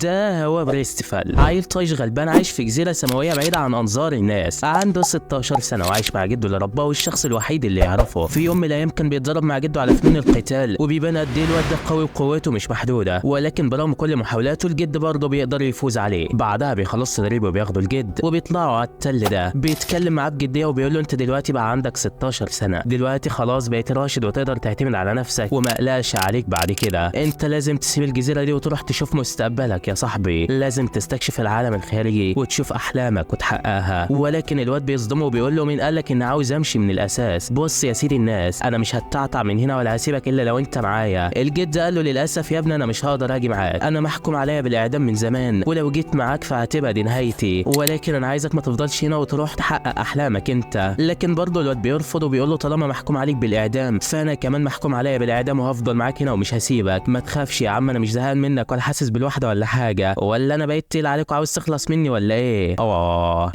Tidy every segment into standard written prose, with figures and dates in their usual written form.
ده هو بريستفال، عيل طايش غلبان عايش في جزيرة سماوية بعيدة عن انظار الناس. عنده 16 سنة وعايش مع جده اللي رباه والشخص الوحيد اللي يعرفه. في يوم من الايام كان بيتدرب مع جده على فنون القتال، وبيبان قد ايه الواد ده قوي وقوته مش محدودة، ولكن برغم كل محاولاته الجد برضه بيقدر يفوز عليه. بعدها بيخلص تدريبه وبياخدوا الجد وبيطلعوا على التل ده. بيتكلم معاه بجدية وبيقول له انت دلوقتي بقى عندك 16 سنة، دلوقتي خلاص بقيت راشد وتقدر تعتمد على نفسك وما اقلقش عليك بعد كده. انت لازم تسيب الجزيرة دي وتروح تشوف مستقبلك يا صاحبي، لازم تستكشف العالم الخارجي وتشوف احلامك وتحققها. ولكن الواد بيصدمه وبيقول له مين قالك ان عاوز امشي من الاساس؟ بص يا سيدي الناس، انا مش هتعطع من هنا ولا هسيبك الا لو انت معايا. الجد قال له للاسف يا ابني انا مش هقدر اجي معاك، انا محكوم عليا بالاعدام من زمان، ولو جيت معاك فهتبقى دي نهايتي، ولكن انا عايزك ما تفضلش هنا وتروح تحقق احلامك انت. لكن برضه الواد بيرفض وبيقول له طالما محكوم عليك بالاعدام فانا كمان محكوم عليا بالاعدام وهفضل معاك هنا ومش هسيبك. ما تخافش يا عم، انا مش زهقان منك ولا حاسس بالوحدة ولا حاجة، ولا انا بقيت تقيل عليك وعاوز تخلص مني ولا ايه؟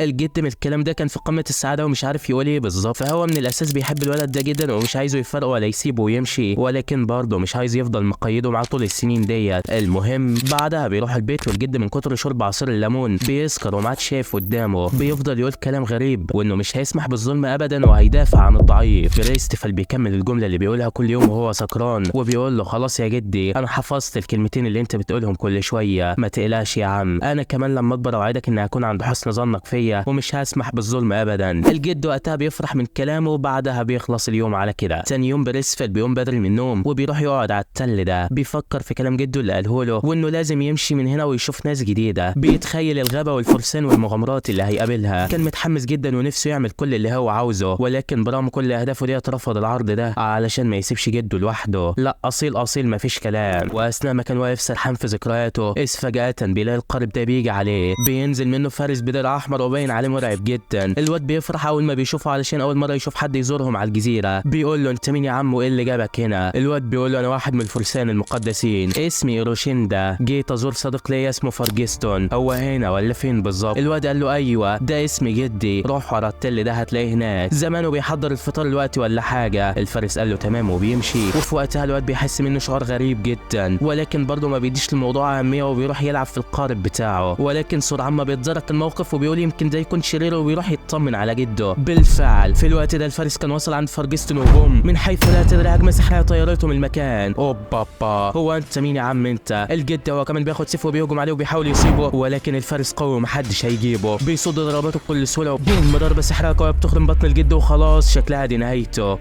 الجد من الكلام ده كان في قمة السعادة ومش عارف يقول ايه بالظبط. فهو من الاساس بيحب الولد ده جدا ومش عايزه يفرقه ولا يسيبه ويمشي، ولكن برضه مش عايز يفضل مقيده معاه طول السنين ديت. المهم بعدها بيروح البيت، والجد من كتر شرب عصير الليمون بيسكر وما عادش شايف قدامه، بيفضل يقول كلام غريب وانه مش هيسمح بالظلم ابدا وهيدافع عن الضعيف. بريستفال بيكمل الجملة اللي بيقولها كل يوم وهو سكران وبيقول له خلاص يا جدي انا حفظت الكلمتين اللي انت بتقولهم كل شوية، ما تقلقش يا عم، انا كمان لما اكبر اوعدك ان هكون عند حسن ظنك فيا ومش هسمح بالظلم ابدا. الجد وقتها بيفرح من كلامه وبعدها بيخلص اليوم على كده. تاني يوم بريستفال بيقوم بدري من النوم وبيروح يقعد على التل ده، بيفكر في كلام جده اللي قاله له وانه لازم يمشي من هنا ويشوف ناس جديدة. بيتخيل الغابة والفرسان والمغامرات اللي هيقابلها، كان متحمس جدا ونفسه يعمل كل اللي هو عاوزه، ولكن برغم كل اهدافه دي رفض العرض ده علشان ما يسيبش جده لوحده. لا اصيل اصيل مفيش كلام. واثناء ما كان واقف سرحان في ذكرياته اذ فجاة بيلاقي القارب ده بيجي عليه، بينزل منه فارس بدرع احمر وباين عليه مرعب جدا. الواد بيفرح اول ما بيشوفه علشان اول مرة يشوف حد يزورهم على الجزيرة. بيقول له انت مين يا عم وايه اللي جابك هنا؟ الواد بيقول له انا واحد من الفرسان المقدسين، اسمي روشيندا، جيت ازور صديق ليا اسمه فرجستون، هو هنا ولا فين بالظبط؟ الواد قال له ايوه ده اسم جدي، روح ورا التل ده هتلاقيه هناك، زمانه بيحضر الفطار دلوقتي ولا حاجة. الفارس قال له تمام وبيمشي. وفي وقتها الواد بيحس منه شعور غريب جدا، ولكن برضه ما بيديش للموضوع اهمية وبيروح يلعب في القارب بتاعه. ولكن سرعان ما بيتدارك الموقف وبيقول يمكن ده يكون شرير وبيروح يطمن على جده. بالفعل في الوقت ده الفارس كان وصل عند فرجستون وبوم من حيث لا تدري هجمة سحريه طيرته من المكان. اوبا هو انت مين يا عم انت؟ الجد هو كمان بياخد سيفه وبيهجم عليه وبيحاول يصيبه، ولكن الفارس قوي ومحدش هيجيبه، بيصد ضرباته بكل سهولة وبوم ضربه سحريه قوية بتخرم بطن الجد وخلاص شكلها دي نهايته.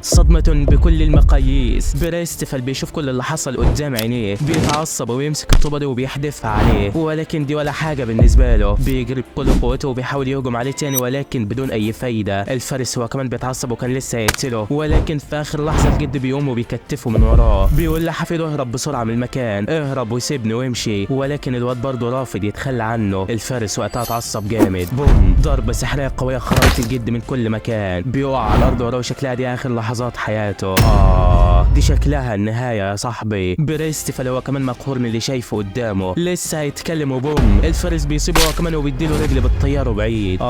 صدمة بكل المقاييس. بريستفال بيشوف كل اللي حصل قدام عينيه، بيتعصب وبيمسك الطوبه دي وبيحدفها عليه، ولكن دي ولا حاجة بالنسبة له. بيجري بكل قوته وبيحاول يهجم عليه تاني ولكن بدون اي فايده. الفارس هو كمان بيتعصب وكان لسه هيقتله، ولكن في اخر لحظة الجد بيقوم وبيكتفه من وراه، بيقول لحفيده اهرب بسرعة من المكان، اهرب وسيبني وامشي، ولكن الواد برضه رافض يتخلى عنه. الفارس وقتها اتعصب جامد، بوم ضربه سحريه قوية خرمت الجد من كل مكان، بيقع على الارض وراه شكلها دي اخر لحظات حياته. دي شكلها النهاية يا صاحبي. بريستفال هو كمان مقهور من اللي شايفه قدامه، لسه هيتكلم وبوم الفارس بيصيبه هو كمان وبيديله رجل بالطيارة بعيد.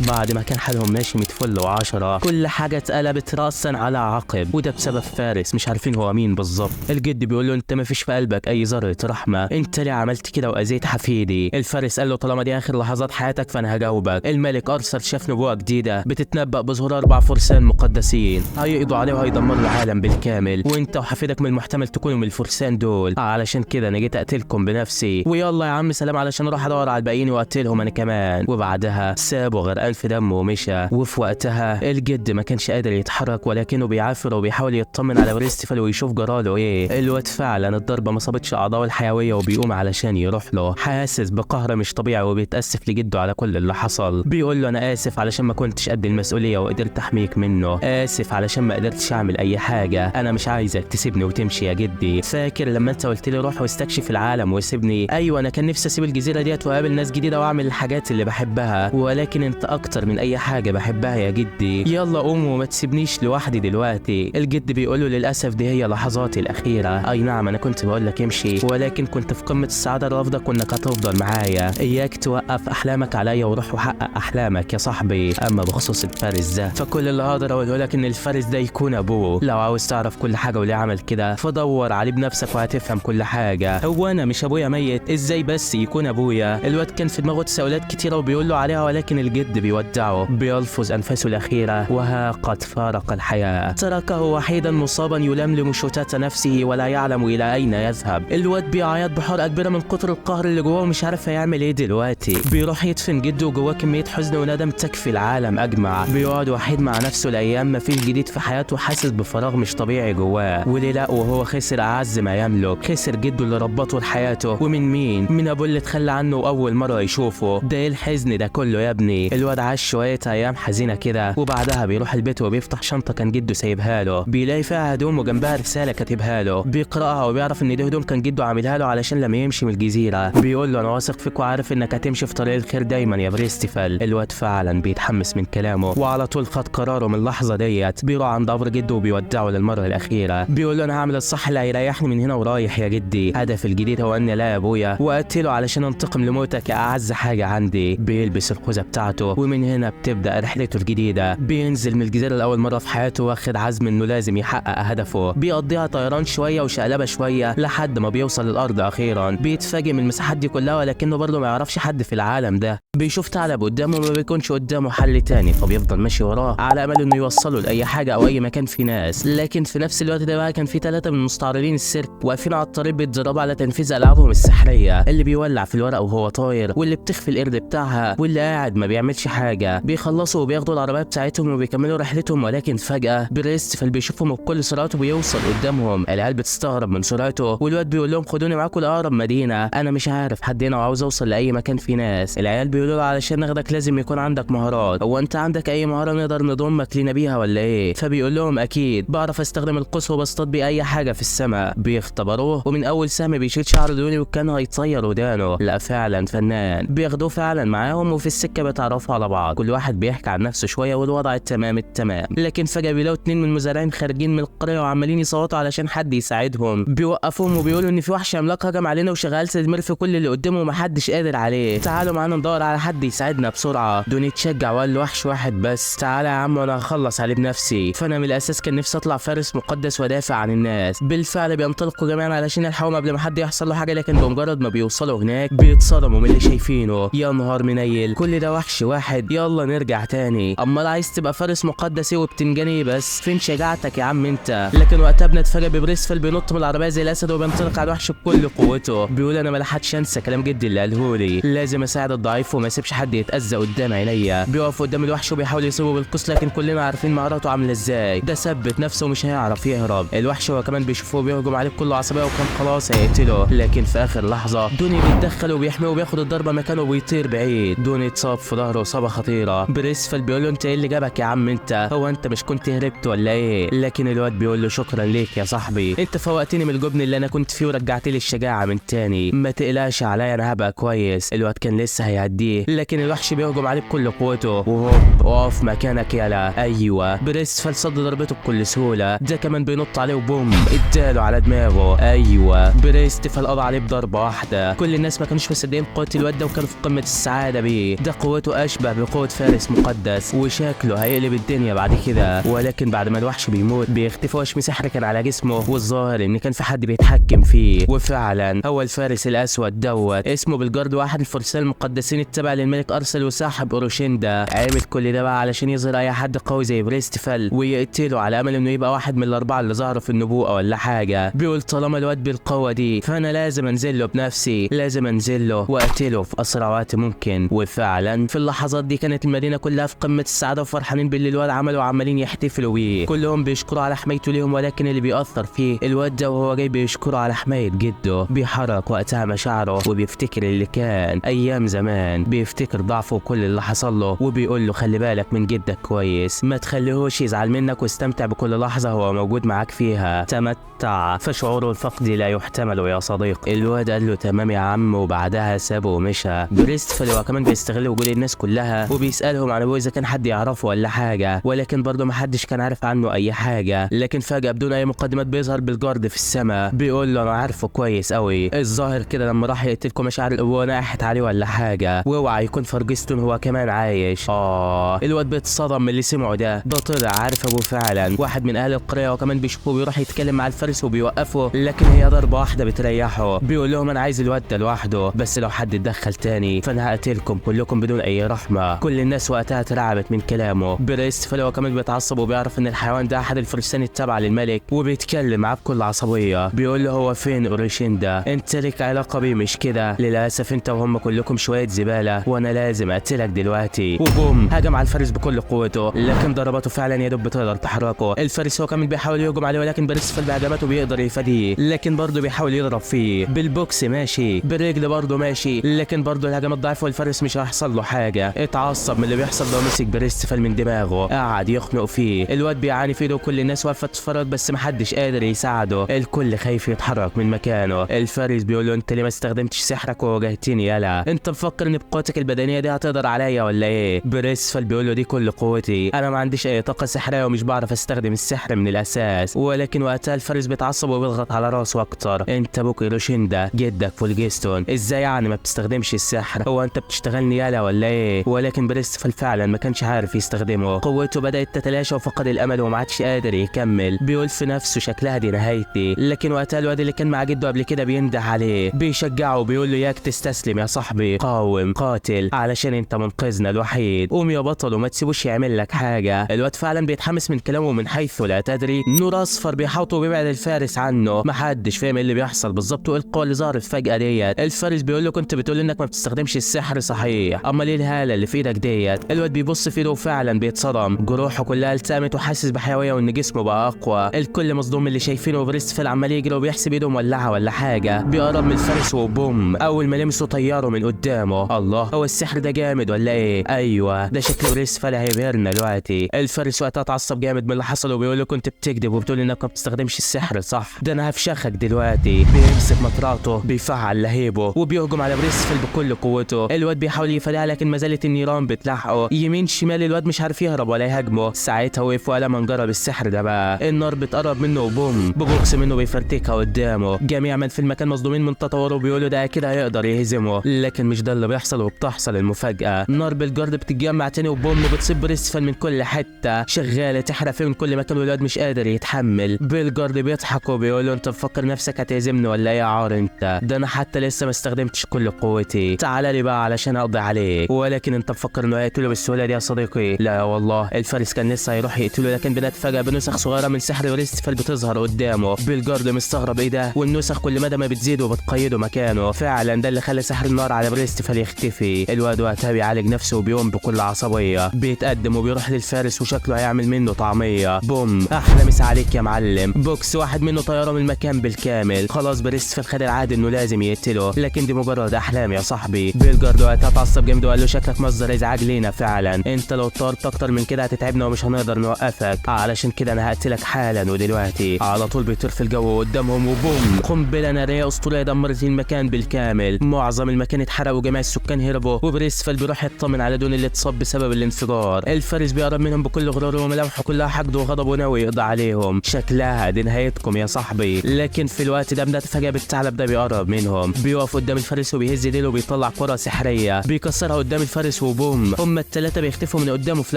بعد ما كان حالهم ماشي 100 فل وعشرة، كل حاجة اتقلبت راسا على عقب، وده بسبب فارس مش عارفين هو مين بالظبط. الجد بيقول له انت ما فيش في قلبك اي ذره رحمه، انت ليه عملت كده واذيت حفيدي؟ الفارس قال له طالما دي اخر لحظات حياتك فانا هجاوبك. الملك ارثر شاف نبوءة جديدة بتتنبأ بظهور 4 فرسان مقدسين هيقضوا عليه وهيدمروا العالم بالكامل، وانت وحفيدك من المحتمل تكونوا من الفرسان دول، علشان كده انا جيت اقتلكم بنفسي، ويلا يا عم سلام علشان اروح ادور على الباقيين واقتلهم انا كمان. وبعدها سابه غرقان في دمه ومشى. وفي وقتها الجد ما كانش قادر يتحرك، ولكنه بيعافر وبيحاول يطمن على بريستفال ويشوف جراله ايه. الواد فعلا الضربة ما صابتش اعضائه الحيوية وبيقوم علشان يروح له، حاسس بقهر مش طبيعي وبيتاسف لجده على كل اللي حصل. بيقول له انا اسف علشان ما كنتش قد المسؤولية وقدرت احميك منه، اسف علشان ما قدرتش اعمل اي حاجة، انا مش عايزك تسيبني وتمشي يا جدي. فاكر لما انت قلت لي روح واستكشف العالم وسيبني؟ ايوه انا كان نفسي اسيب الجزيرة ديت واقابل ناس جديدة واعمل الحاجات اللي بحبها، ولكن انت اكتر من اي حاجة بحبها يا جدي، يلا قوم وما تسيبنيش لوحدي دلوقتي. الجد بيقول له للاسف دي هي لحظاتي الاخيرة، اي نعم انا كنت بقول لك امشي، ولكن كنت في قمة السعادة رافضك وانك هتفضل معايا، اياك توقف احلامك عليا وروح وحقق احلامك يا صاحبي. اما بخصوص الفارس ده فكل اللي هقدر اقوله لك ان الفارس ده يكون ابوه. لو عاوز تعرف تعرف كل حاجة وليه عمل كده فدور عليه بنفسك وهتفهم كل حاجة. هو انا مش ابويا ميت؟ ازاي بس يكون ابويا؟ الواد كان في دماغه تساؤلات كتيرة وبيقول له عليها، ولكن الجد بيودعه، بيلفظ انفاسه الاخيرة وها قد فارق الحياة، تركه وحيدا مصابا يلملم شتات نفسه ولا يعلم الى اين يذهب. الواد بيعيط بحرقه كبيرة من كتر القهر اللي جواه ومش عارف هيعمل ايه دلوقتي. بيروح يدفن جده وجواه كمية حزن وندم تكفي العالم اجمع. بيقعد وحيد مع نفسه الايام، مفيش جديد في حياته، حاسس بفراغ مش طبيعي جواه. وليه لا وهو خسر اعز ما يملك، خسر جده اللي ربطه لحياته، ومن مين؟ من ابوه اللي اتخلى عنه اول مرة يشوفه. ده ايه الحزن ده كله يا ابني؟ الواد عاش شوية ايام حزينة كده، وبعدها بيروح البيت وبيفتح شنطه كان جده سايبها له، بيلاقي فيها هدوم وجنبها رسالة كاتبها له، بيقراها وبيعرف ان دي هدوم كان جده عاملها له علشان لما يمشي من الجزيرة. بيقول له انا واثق فيك وعارف انك هتمشي في طريق الخير دايما يا بريستيفال. الواد فعلا بيتحمس من كلامه وعلى طول خد قراره من اللحظة ديت. بيروح عند قبر جده وبيودعه للمرة الاخيرة، بيقول له انا هعمل الصح اللي هيريحني من هنا ورايح يا جدي، هدفي الجديد هو اني الاقي ابويا واقتله علشان انتقم لموتك يا اعز حاجة عندي. بيلبس الخوذه بتاعته ومن هنا بتبدا رحلته الجديدة. بينزل من الجزيرة لاول مرة في حياته واخد عزم انه لازم يحقق هدفه. بيقضيها طيران شوية وشقلبه شوية لحد ما بيوصل للارض اخيرا. بيتفاجئ من المساحات دي كلها ولكنه برضه ما يعرفش حد في العالم ده. بيشوف ثعلب قدامه وما بيكونش قدامه حل تاني، فبيفضل ماشي وراه على امل انه يوصله لاي حاجة او اي مكان في ناس. لكن في نفس الوقت ده بقى كان في 3 من مستعرضين السيرك واقفين على الطريق بيتدربوا على تنفيذ العابهم السحريه، اللي بيولع في الورق وهو طاير، واللي بتخفي القرد بتاعها، واللي قاعد ما بيعملش حاجة. بيخلصوا وبياخدوا العربية بتاعتهم وبيكملوا رحلتهم، ولكن فجاة بريستيفال بيشوفهم بكل سرعته بيوصل قدامهم. العيال بتستغرب من سرعته والواد بيقول لهم خدوني معاكم لاقرب مدينة، انا مش عارف حد هنا وعاوز اوصل لاي مكان في ناس. العيال بيقولوا له علشان ناخدك لازم يكون عندك مهارات، هو انت عندك اي مهارة نقدر نضمك لينا بيها ولا ايه؟ فبيقول لهم اكيد بعرف استخدم القوس وبصطاد بيه اي حاجة في السماء. بيختبروه ومن اول سهم بيشيل شعر دوني وكان هيطير ودانه، لا فعلا فنان. بياخدوه فعلا معاهم وفي السكة بيتعرفوا على بعض، كل واحد بيحكي عن نفسه شوية والوضع تمام التمام. لكن فجاة بيلاقوا 2 من المزارعين خارجين من القرية وعمالين يصوتوا علشان حد يساعدهم. بيوقفوهم وبيقولوا ان في وحش عملاق هجم علينا وشغال تدمير في كل اللي قدامه ومحدش قادر عليه، تعالوا معانا ندور على حد يساعدنا بسرعة. دوني اتشجع وقال له وحش واحد بس، تعالى يا عم وانا هخلص عليه بنفسي، فانا من الاساس كان نفسي اطلع فارس مقدس ودافع عن الناس. بالفعل بينطلقوا جميعا علشان يلحقوهم قبل ما حد يحصل له حاجة، لكن بمجرد ما بيوصلوا هناك بيتصدموا من اللي شايفينه. يا نهار منيل، كل ده وحش واحد، يلا نرجع تاني. امال عايز تبقى فارس مقدس ايه وبتنجاني بس، فين شجاعتك يا عم انت؟ لكن وقتها بنتفاجئ ببريستيفال بينط من العربية زي الاسد وبينطلق على الوحش بكل قوته. بيقول انا ما لحقتش انسى كلام جدي اللي قالهولي، لازم اساعد الضعيف وما اسيبش حد يتاذى قدام عينيا. بيقف قدام الوحش وبيحاول يصيبه بالقوس، لكن كلنا عارفين مهاراته عامله ازاي، ده ثبت نفسه ومش هيعرف يهرب. الوحش هو كمان بيشوفه بيهجم عليه بكل عصبية وكان خلاص هيقتله، لكن في اخر لحظة دوني بيتدخل وبيحميه وبياخد الضربة مكانه وبيطير بعيد. دوني اتصاب في ظهره اصابه خطيرة. بريستيفال بيقول له انت ايه اللي جابك يا عم انت؟ هو انت مش كنت هربت ولا ايه؟ لكن الواد بيقول له شكرا ليك يا صاحبي، انت فوقتني من الجبن اللي انا كنت فيه ورجعت لي الشجاعة من تاني، ما تقلقش عليا انا هبقى كويس. الواد كان لسه هيعديه، لكن الوحش بيهجم عليه بكل قوته وهوب اقف مكانك يالا. ايوه بريستيفال صد ضربته بكل سهولة، ده كمان بينط عليه وبوم اداله على دماغه. ايوه بريستيفال قضى عليه بضربه واحدة. كل الناس ما كانوش مصدقين قوة الواد ده وكانوا في قمة السعادة بيه، ده قوته اشبه بقوة فارس مقدس وشكله هيقلب الدنيا بعد كده. ولكن بعد ما الوحش بيموت بيختفي وشم سحر كان على جسمه، والظاهر ان كان في حد بيتحكم فيه، وفعلا هو الفارس الاسود دوت اسمه بالجارد، واحد الفرسان المقدسين التابع للملك ارسل وساحب اوروشيندا. عمل كل ده بقى علشان يظهر اي حد قوي زي بريستيفال ويقتله على امل انه يبقى واحد من الاربعة اللي ظهروا في النبوءة ولا حاجة. بيقول طالما الواد بالقوة دي فانا لازم انزل له بنفسي، لازم انزل له واقتله في اسرع وقت ممكن. وفعلا في اللحظات دي كانت المدينة كلها في قمة السعادة وفرحانين باللي الواد عمله وعمالين يحتفلوا بيه، كلهم بيشكروا على حمايته ليهم. ولكن اللي بيأثر فيه الواد ده وهو جاي بيشكره على حماية جده، بيحرك وقتها مشاعره وبيفتكر اللي كان ايام زمان، بيفتكر ضعفه وكل اللي حصل له، وبيقول له خلي بالك من جدك كويس، ما تخليهوش يزعل منك، واستمتع بكل لحظة هو موجود معاك فيها، تمتع، فشعور الفقد لا يحتمل يا صديقي. الواد قال له تمام يا عم، وبعدها سابه ومشى. بريستيفال هو كمان بيستغل وجود الناس كلها وبيسالهم عن ابوه اذا كان حد يعرفه ولا حاجة، ولكن برضه ما حدش كان عارف عنه اي حاجة. لكن فجاة بدون اي مقدمات بيظهر بالجارد في السماء، بيقول له انا عارفه كويس قوي، الظاهر كده لما راح يقتلكم مشاعر الابوة ناحت عليه ولا حاجة، واوعى يكون فرجستون هو كمان عايش. الواد بيتصدم من اللي سمعه ده طلع عارف ابوه فعلا، واحد من اهل القرية القرية وكمان بيشوفه بيروح يتكلم مع الفارس وبيوقفه، لكن هي ضربه واحدة بتريحه. بيقول لهم انا عايز الواد ده لوحده، بس لو حد اتدخل تاني فانا هقتلكم كلكم بدون اي رحمه. كل الناس وقتها اترعبت من كلامه. بريستفال هو كمان بيتعصب وبيعرف ان الحيوان ده احد الفرسان التابعة للملك، وبيتكلم معاه بكل عصبية. بيقول له هو فين اورشيندا؟ انت لك علاقة بيه مش كده؟ للاسف انت وهم كلكم شوية زبالة وانا لازم اقتلك دلوقتي. وبوم هجم على الفارس بكل قوته، لكن ضرباته فعلا يا دوب بتقدر تحركه. الفارس هو كمان بيحاول يهجم عليه، ولكن بريستفال بهجماته بيقدر يفاديه، لكن برضه بيحاول يضرب فيه بالبوكس ماشي، بالرجل برضه ماشي، لكن برضه الهجمات ضعيفة والفارس مش هيحصل له حاجة. اتعصب من اللي بيحصل ده ومسك بريستفال من دماغه، قعد يخنق فيه. الواد بيعاني في ايده وكل الناس واقفة تتفرج بس محدش قادر يساعده، الكل خايف يتحرك من مكانه. الفارس بيقول له انت ليه ما استخدمتش سحرك وواجهتني؟ يالا انت مفكر ان بقوتك البدنية دي هتقدر عليا ولا ايه؟ بريستفال بيقول له دي كل قوتي، انا ما عنديش اي طاقة سحريه ومش بعرف استخدم السحر من الاساس. ولكن وقتها الفارس بيتعصب وبيضغط على راسه اكتر. انت ابوك ايروشيندا، جدك فولجيستون، ازاي يعني ما بتستخدمش السحر؟ هو انت بتشتغلني يالا ولا ايه؟ ولكن بريستفال فعلا ما كانش عارف يستخدمه، قوته بدات تتلاشى وفقد الامل وما عادش قادر يكمل. بيقول في نفسه شكلها دي نهايتي. لكن وقتها الواد اللي كان مع جده قبل كده بينده عليه، بيشجعه وبيقول له ياك تستسلم يا صاحبي، قاوم قاتل علشان انت منقذنا الوحيد، قوم يا بطل وما تسيبوش يعمل لك حاجة. الواد فعلا بيتحمس من كلامه من حيث لا تدري. نور اصفر بيحاوطه وبيبعد الفارس عنه، محدش فاهم ايه اللي بيحصل بالظبط وايه القوة اللي ظهرت فجاة ديت. الفارس بيقول له كنت بتقول انك ما بتستخدمش السحر صحيح، امال ايه الهالة اللي في ايدك ديت؟ الواد بيبص في ايده وفعلا بيتصدم، جروحه كلها التئمت وحاسس بحيويه وان جسمه بقى اقوى. الكل مصدوم من اللي شايفينه، وبريستفال عمال يجري وبيحسب ايده مولعه ولا حاجة. بيقرب من الفارس وبوم اول ما لمسه طيارة من قدامه. الله، هو السحر ده جامد ولا ايه؟ ايوه ده شكل بريستفال هيبهرنا دلوقتي. الفارس وقتها اتعصب جامد من اللي حصل وبيقول له كنت بتكذب وبتقول انك ما بتستخدمش السحر صح؟ ده انا هفشخك دلوقتي. بيمسك مطرقته بيفعل لهيبه وبيهجم على بريستفال بكل قوته. الواد بيحاول يفاديها لكن ما زالت النيران بتلاحقه يمين شمال، الواد مش عارف يهرب ولا يهاجمه. ساعتها وقف وقال ما نجرب السحر ده بقى. النار بتقرب منه وبوم ببوكس منه بيفرتكها قدامه. جميع من في المكان مصدومين من تطوره وبيقولوا ده كده هيقدر يهزمه، لكن مش ده اللي بيحصل وبتحصل المفاجأة. نار بالجارد بتتجمع تاني وبوم بتصيب بريستفال من كل حتة، شغالة تحرق فيه من كل مكان والواد مش قادر يتحمل. بالجارد بيضحك وبيقول له انت مفكر نفسك هتهزمني ولا ايه يا عار انت؟ ده انا حتى لسه ما استخدمتش كل قوتي، تعالى لي بقى علشان اقضي عليك. ولكن انت مفكر انه هيقتله بالسهولة دي يا صديقي؟ لا والله، الفارس كان لسه هيروح يقتله، لكن بنتفاجئ بنسخ صغيرة من سحر بريستفال بتظهر قدامه. بالجارد مستغرب ايه ده، والنسخ كل مدى ما بتزيد وبتقيده مكانه. فعلا ده اللي خلى سحر النار على بريستفال يختفي. الواد وقتها بيعالج نفسه وبيقوم بكل عصبية، بيتقدم وبيروح للفارس وشكله هيعمل منه طعميه. بوم احلى مسا عليك يا معلم، بوكس واحد منه طيارة من المكان بالكامل. خلاص بريستفال خد العهد انه لازم يقتله، لكن دي مجرد احلام يا صاحبي. بيلجارد وقتها اتعصب جامد وقال له شكلك مصدر ازعاج لينا فعلا، انت لو اتطورت اكتر من كده هتتعبنا ومش هنقدر نوقفك، علشان كده انا هقتلك حالا ودلوقتي. على طول بيطير في الجو قدامهم وبوم قنبلة نارية اسطورية دمرت المكان بالكامل. معظم المكان اتحرق وجميع السكان هربوا، وبريستفال بيروح يطمن على دون اللي اتصاب بسبب الانفجار. الفارس بيقرب منهم بكل غروره وملامحه كلها حقد وغضب وناوي يقضي عليهم، شكلها دي نهايتكم يا صاحبي. لكن في الوقت ده بنتفاجئ بالثعلب ده بيقرب منهم، بيقف قدام الفارس وبيهز ديله وبيطلع كرة سحرية بيكسرها قدام الفارس وبوم هما الثلاثة بيختفوا من قدامه في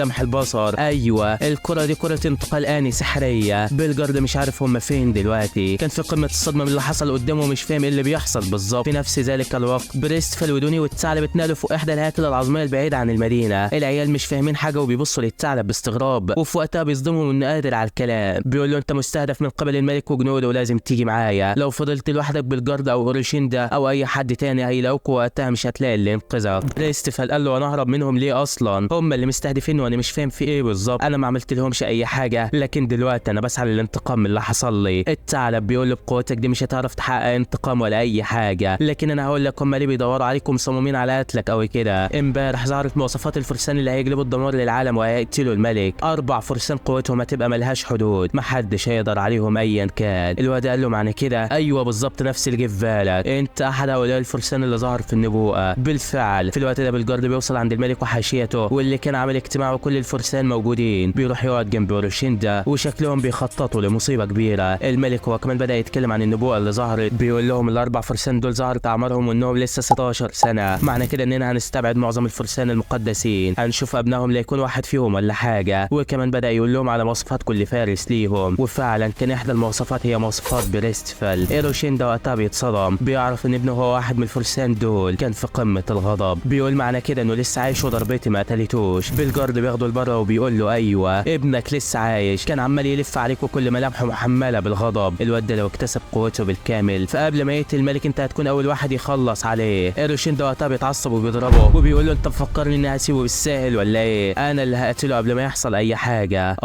لمح البصر. ايوه الكرة دي كرة انتقال آني سحرية. بيلجارد مش عارف هما فين دلوقتي، كان في قمة الصدمة من اللي حصل قدامه ومش فاهم ايه اللي بيحصل بالظبط. في نفس ذلك الوقت بريستفال ودوني والثعلب اتنقلوا فوق احدى الهياكل العظمية البعيدة عن المدينة. العيال مش فاهمين حاجة وبيبصوا للثعلب باستغراب، وفي وقتها بيصدمهم انه قادر على الكلام. بيقول له انت مستهدف من قبل الملك وجنوده ولازم تيجي معايا، لو فضلت لوحدك بالجارد او اوريشيندا او اي حد تاني هيلاقوك وقتها مش هتلاقي اللي ينقذك. بريستفال قال له انا اهرب منهم ليه اصلا؟ هم اللي مستهدفين وانا مش فاهم في ايه بالظبط، انا ما عملت لهمش اي حاجة، لكن دلوقتي انا بسعى للانتقام من اللي حصل لي. الثعلب بيقول له بقوتك دي مش هتعرف تحقق انتقام ولا اي حاجة، لكن انا هقول لك هم ليه بيدوروا عليك ومصممين على قتلك قوي كده. امبارح ظهرت مواصفات الفرسان اللي هيجلبوا الدمار للعالم وهيقتلوا الملك، 4 فرسان قوتهم هتبقى ملهاش حدود، محدش هيقدر عليهم ايا كان. الواد قال له معنى كده؟ ايوه بالظبط نفس اللي جه في بالك، انت احد هؤلاء الفرسان اللي ظهر في النبوءة. بالفعل في الوقت ده بالجارد بيوصل عند الملك وحاشيته واللي كان عامل اجتماع وكل الفرسان موجودين، بيروح يقعد جنب اورشيندا وشكلهم بيخططوا لمصيبه كبيرة. الملك هو كمان بدا يتكلم عن النبوءة اللي ظهرت، بيقول لهم ال4 فرسان دول ظهرت اعمارهم وانهم لسه 16 سنة، معنى كده اننا هنستبعد معظم الفرسان المقدسين، هنشوف ابنائهم لا يكون واحد فيهم ولا حاجة. وكمان بدا يقول لهم على مواصفات كل فارس مفترس ليهم، وفعلا كان احدى المواصفات هي مواصفات بريستفال. ايروشين ده وقتها بيتصدم، بيعرف ان ابنه هو واحد من الفرسان دول. كان في قمة الغضب، بيقول معنى كده انه لسه عايش وضربتي ما قتلتوش. بالجارد بياخده لبره وبيقول له ايوه ابنك لسه عايش، كان عمال يلف عليك وكل ملامحه محمله بالغضب. الواد ده لو اكتسب قوته بالكامل فقبل ما يقتل الملك انت هتكون اول واحد يخلص عليه. ايروشين ده وقتها بيتعصب وبيضربه وبيقول له انت مفكرني اني هسيبه بالساهل ولا ايه؟ انا اللي هقتله قبل ما يحصل اي حاجة.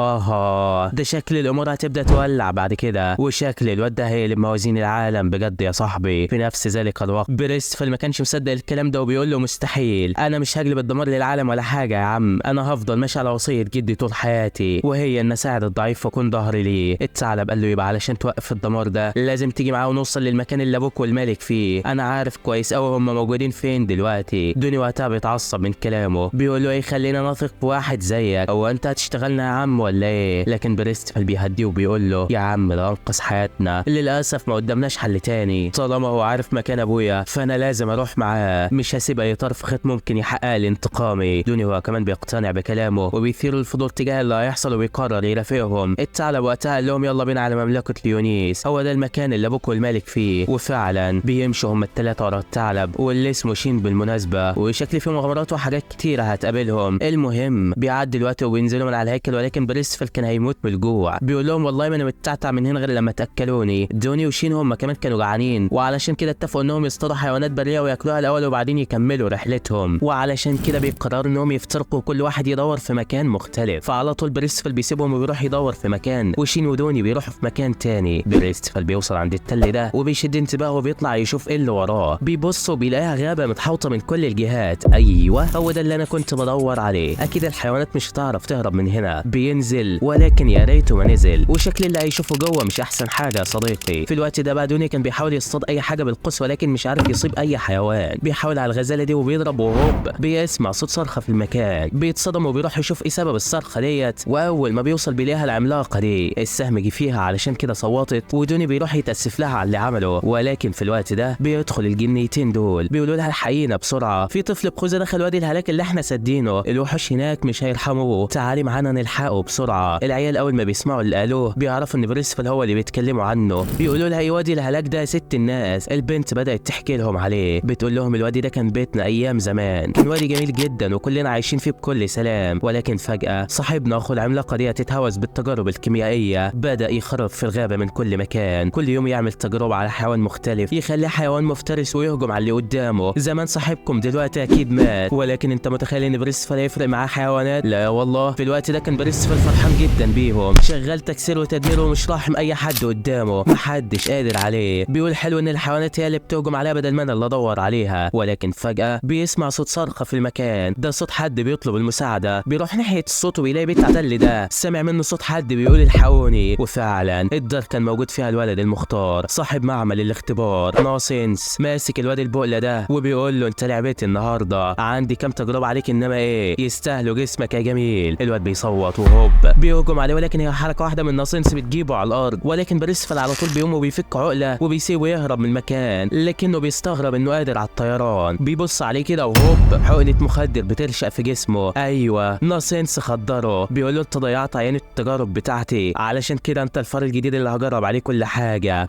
ده شكل الامور هتبدا تولع بعد كده، وشكل الواد ده هيقلب موازين العالم بجد يا صاحبي. في نفس ذلك الوقت بريستفال ما كانش مصدق الكلام ده وبيقول له مستحيل، انا مش هجلب الدمار للعالم ولا حاجة يا عم، انا هفضل ماشي على وصية جدي طول حياتي، وهي ان اساعد الضعيف واكون ظهري ليه. الثعلب قال له يبقى علشان توقف الدمار ده لازم تيجي معاه ونوصل للمكان اللي ابوك والملك فيه، انا عارف كويس قوي هم موجودين فين دلوقتي. دوني وقتها بيتعصب من كلامه، بيقول له ايه خلينا نثق بواحد زيك، هو انت هتشتغلنا يا عم ولا ايه؟ لكن بريستفال بيهديه وبيقول له يا عم ده انقذ حياتنا، للاسف ما قدامناش حل تاني، طالما هو عارف مكان ابويا فانا لازم اروح معاه، مش هسيب اي طرف خيط ممكن يحقق لي انتقامي. دوني هو كمان بيقتنع بكلامه وبيثير الفضول تجاه اللي هيحصل وبيقرر يرافقهم. الثعلب وقتها قال لهم يلا بينا على مملكة ليونيس، هو ده المكان اللي ابوك والملك فيه. وفعلا بيمشوا هم الثلاثة ورا الثعلب واللي اسمه شين بالمناسبة، وشكل فيه مغامرات وحاجات كتيرة هتقابلهم. المهم بيعدي الوقت وبينزلوا من على الهيكل، ولكن بريستفال كان هيموت بالجوع، بيقول لهم والله ما انا متعتع من هنا غير لما تاكلوني. دوني وشين هم كمان كانوا جعانين، وعلشان كده اتفقوا انهم يصطادوا حيوانات برية وياكلوها الاول وبعدين يكملوا رحلتهم، وعلشان كده بيقرروا انهم يفترقوا كل واحد يدور في مكان مختلف. فعلى طول بريستفال بيسيبهم وبيروح يدور في مكان، وشين ودوني بيروحوا في مكان تاني. بريستفال بيوصل عند التل ده وبيشد انتباهه وبيطلع يشوف ايه اللي وراه، بيبص وبيلاقيها غابه متحوطه من كل الجهات. ايوه هو ده اللي انا كنت بدور عليه، اكيد الحيوانات مش هتعرف تهرب من هنا. بينزل ولكن يا ريته ما نزل، وشكل اللي هيشوفه جوه مش احسن حاجة يا صديقي. في الوقت ده بقى دوني كان بيحاول يصطاد اي حاجة بالقوس ولكن مش عارف يصيب اي حيوان، بيحاول على الغزالة دي وبيضرب، وهوب بيسمع صوت صرخة في المكان، بيتصدم وبيروح يشوف ايه سبب الصرخة ديت، واول ما بيوصل بيلاقيها العملاقة دي، السهم جه فيها علشان كده صوتت، ودوني بيروح يتاسف لها على اللي عمله. ولكن في الوقت ده بيدخل الجنيتين دول بيقولوا لها الحقينا بسرعة، في طفل بخوذه دخل وادي الهلاك اللي احنا سدينه، الوحوش هناك مش هيرحموه، تعالي معانا نلحقه بسرعة. العيال اول ما بيسمعوا اللي قالوه بيعرفوا ان بريستفال هو اللي بيتكلموا عنه، بيقولوا لها ايه وادي الهلاك ده يا ست الناس؟ البنت بدات تحكي لهم عليه، بتقول لهم الوادي ده كان بيتنا ايام زمان، كان وادي جميل جدا وكلنا عايشين فيه بكل سلام، ولكن فجاة صاحبنا اخو العملاقة دي تتهوس بالتجارب الكيميائية، بدا يخرب في الغابة من كل مكان، كل يوم يعمل تجربه على حيوان مختلف، يخليه حيوان مفترس ويهجم على اللي قدامه. زمان صاحبكم دلوقتي اكيد مات، ولكن انت متخيل ان بريستفال هيفرق معاه حيوانات؟ لا والله. في الوقت ده كان بريستفال فرحان جدا بيهم، شغال تكسير وتدمير ومش راحم اي حد قدامه، محدش قادر عليه، بيقول حلو ان الحيوانات هي اللي بتهجم عليها بدل ما انا اللي ادور عليها. ولكن فجأة بيسمع صوت صرخة في المكان، ده صوت حد بيطلب المساعدة، بيروح ناحية الصوت وبيلاقي بيت عتل ده، سمع منه صوت حد بيقول الحقوني، وفعلا الدار كان موجود فيها الولد المختار صاحب معمل الاختبار ناسنس، ماسك الواد البقلة ده وبيقول له انت لعبتي النهارده، عندي كام تجربة عليك انما ايه يستاهلوا جسمك يا جميل. الواد بيصوت وهوب بيهجم عليه، ولكن هي حركة واحدة من ناسنس بتجيبه على الارض، ولكن بريستفال على طول بيقوم وبيفك عقلة وبيسيبه يهرب من المكان، لكنه بيستغرب انه قادر على الطيران، بيبص عليه كده وهوب حقنة مخدر بترشق في جسمه. ايوه ناسنس خدره، بيقول له انت ضيعت عينة التجارب بتاعتي، علشان كده انت الفار الجديد اللي هجرب عليه كل حاجة.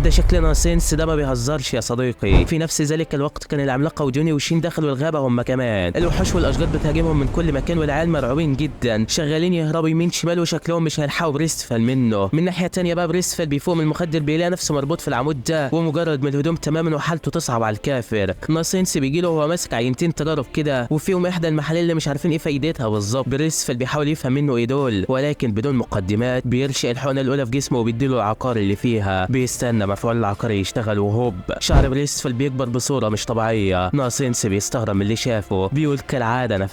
ده شكل ناسنس ده ما بيهزرش يا صديقي. في نفس ذلك الوقت كان العملاقة ودوني وشين دخلوا الغابة هم كمان، الوحوش والاشجار بتهاجمهم من كل مكان، والعيال مرعوبين جدا، شغالين يهربوا يمين شمال وشكلهم مش هيلحقوا بريستفال منه. من ناحية تانية بقى بريستفال بيفوق من المخدر، بيلاقي نفسه مربوط في العمود ده ومجرد من الهدوم تماما وحالته تصعب على الكافر. ناسنس بيجي له وهو ماسك عينتين تجارب كده وفيهم احدى المحاليل اللي مش عارفين ايه فايدتها بالظبط. بريستفال بيحاول يفهم منه ايه دول، ولكن بدون مقدمات بيرشق الحقنة الاولى في جسمه وبيديله العقار اللي فيها، بيستنى مفعول العقار يشتغل وهوب شعر بريستفال بيكبر بصورة مش طبيعية. ناسنس بيستغرب من اللي شافه، بيقول كالعادة انا